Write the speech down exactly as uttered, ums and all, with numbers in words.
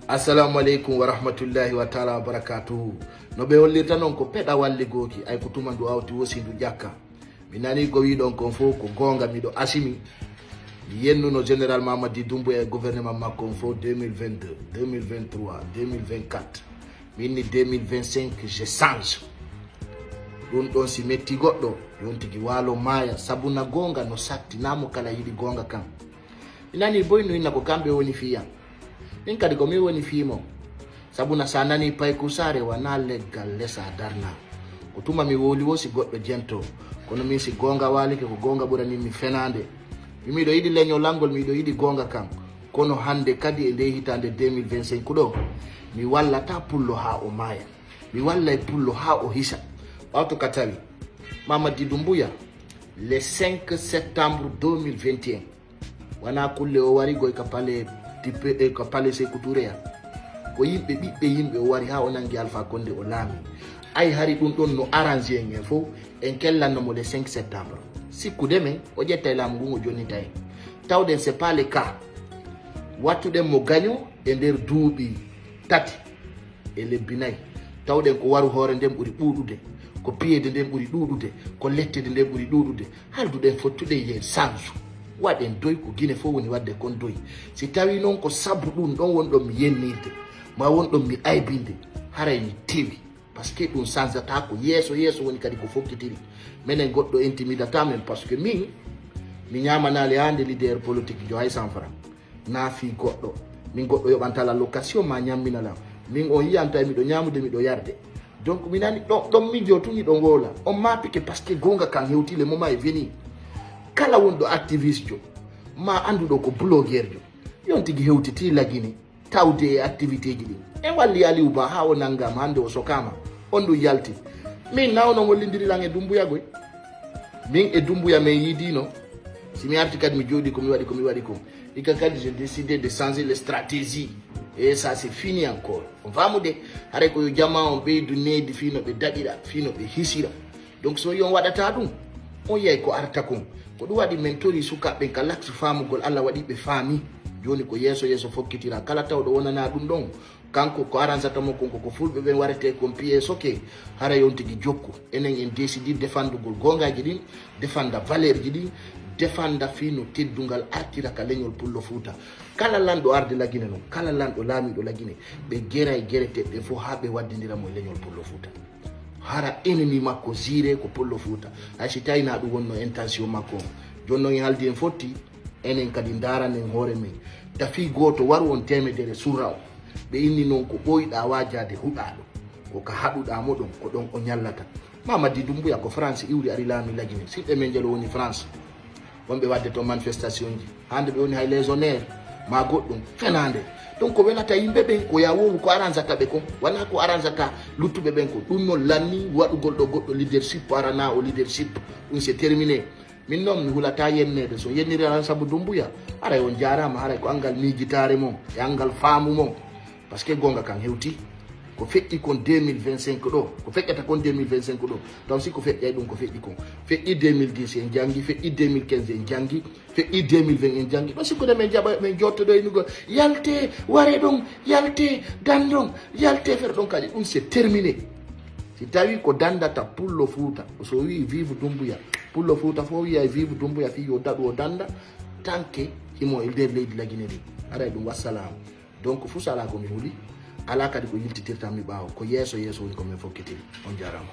Assalamu aleykum wa rahmatullahi wa taala wa barakatuhu. No ɓe hollirta noon ko peɗa walle gooki, ay ko tuma ndu awti wosi ndu ƴakka. Mi nani ko wiɗon kon fof ko goonga, miɗo asimi. Mi yennuno Général Mamadi Doumbouya e gouvernement makko on fof deux mille vingt-deux, deux mille vingt-trois, deux mille vingt-quatre. Min ni deux mille vingt-cinq, je change. Ɗum ɗon si metti goɗɗo, yon tigi waalo maaya, sabu na goonga no satti, na mo kala yiɗi goonga kan. Mi nani boy no inna ko kamɓe woni fiyan. Min kadi ko min woni fiimo. Sabu na sa nani paykur saare wana leggal lesa darna. Ko tuma mi wowli wo si goɗɗo jento. Kono min si goonga waalike ko goonga ɓurani mi fenaande. Mi miɗo yiɗi leñol lanngol, miɗo yiɗi goonga kan. Kono hannde kadi e nde hitaande deux mille vingt-cinq ɗo, mi wallata pullo haa o maaya. Mi wallay pullo haa o hisa. Ɓawto ka tawi Mamadi Doumbouya, le cinq septembre deux mille vingt et un, wana kulle o wari goy ka palais dippe, eh, ka palais Sékou Touré ya. Ko yimɓe, ɓiɓɓe yimɓe o wari haa o nangi Alpha Condé o laami. Ay hari ɗum ɗon no arrangé en en fof, en kellanno mo le cinq septembre. Sikkude men, o ƴettay laamu ngun o jonnita en. Tawɗen c'est pas le cas. Wattuɗen mo gaño e nder duuɓi tati e lebbi nayi. Tawɗen ko waru hoore nden ɓuri ɗuuɗude, ko piyeede nden ɓuri ɗuuɗude, ko lettede nden ɓuri ɗuuɗude. Halduɗen fottuɗen yen sanju. Waɗen doy ko Gine fof woni waɗde kon doy. Si tawi noon ko sabu ɗum ɗon wonɗon mi yennirde, ma wonɗon mi aybinde, haray mi tewi. Parce que ɗum sanjata ko yeeso yeeso woni kadi ko fokkitiri. Menen goɗɗo intimidata men parce que min, mi ñamanaali haa nde leader politique jo hay cent francs. Na fii goɗɗo. Min goɗɗo yoɓantal allocation ma ñamminalam. Min on yiyanta e miɗo ñamude miɗo yarde. Donc mi nani ɗon, ɗon mijo tun hiɗo ngoola. On ma pike parce que goonga kan hewti le moment est venu. Kala wonɗo activiste jo, ma annduɗo ko blogueur jo, yon tigi hewtiti lagine, tawde e activité ji ɗin. En walli Aliou Ba haa o nanngama, hannde o sokaama. On ɗum yalti. Min na onon hollindiri lan e Doumbouya goy. Min e Doumbouya men yiidino. Si mi arti kadi mi jooɗi ko mi waɗi ko mi waɗi ko. Ika kadi j'ai décidé de changer les stratégies. Et ça c'est fini encore. On faamude, haray ko yo jama on ɓeydu needi fii no ɓe daɗira, fii no ɓe hisira. Donc so yon waɗata ɗum, on yiyay ko arta kon. Ko ɗum waɗi men tori sukaaɓe ɓen ka lakse faamugol, Allah waɗi ɓe faami. Jooni ko yeeso yeeso fokkitira. Kala tawɗo wonana ɗum ɗon, kanko ko aransata mo kon, ko, ko fulɓe ɓen warete kon piye soke, haray on tigi jokku. Enen en décidi defandugol goongaaji ɗin, defanda valeur ji ɗin, defanda fii no teddungal artira ka leñol Pullo Fuuta. Kala lanɗo arde Lagine non, kala lanɗo laamiiɗo Lagine, ɓe geray gereteeɓe ɓen fof haa ɓe waddindira mo e leñol Pullo Fuuta. Hara ennemi makko ziire ko Pullo Fuuta. Hay si tawi na ɗum wonno intention makko on. Jooni non en haldi en fotti, enen kadi ndaaranen hoore men. Tafi gooto waru on teemedere surra o. Ɓe inni non ko ɓooyɗaa waajaade huɗaaɗo. Ko ka haɗuɗaa mo ɗon, ko ɗon o ñallata. Mamadi Doumbouya ko France iwri ari laami Lagine. Siɓɓe men jalo woni France. Wonɓe waɗde toon manifestation ji. Hannde ɓe woni hay légionnaire, ma goɗɗum, fenaande. Donc ko welata yimɓe ɓen, ko ya wowu ko aransata ɓe kon. Wona ko aransata luttuɓe ɓen kon. Ɗum noon lanni waɗugol ɗo goɗɗo leadership, arana o leadership. Ɗum c'est terminé. Min noon mi hulata yenneede. So yenniri aran sabu Doumbouya, haray on jaaraama, haray ko anngal miijitaare mon, e anngal faamu mon. Parce que goonga kan hewti. Ko feƴƴi kon deux mille vingt-cinq ɗo, ko feƴƴata kon deux mille vingt-cinq ɗo, taw si ko feƴƴay ɗum ko feƴƴi kon. Feƴƴi deux mille dix en janngi, feƴƴi deux mille quinze en janngi, feƴƴi deux mille vingt en janngi. Ɗo sikkude men jaɓa, men jottoɗo e nugol, yalte, ware ɗon, yalte, dan ɗon, yalte, fer ɗon kadi. Ɗum c'est terminé. Si tawi ko dandata Pullo Fuuta, so wi vive Doumbouya, Pullo Fuuta fof wiyay vive Doumbouya fii yo daɗu o danda, tanke himo e nder leydi Lagine ndi. Haray ɗum wassalaamu. Donc fuu so alaa ko mi huli, alaa kadi ko yiltitirta mi ɓaawo. Ko yeeso yeeso woni ko min fokkitiri. On jaaraama.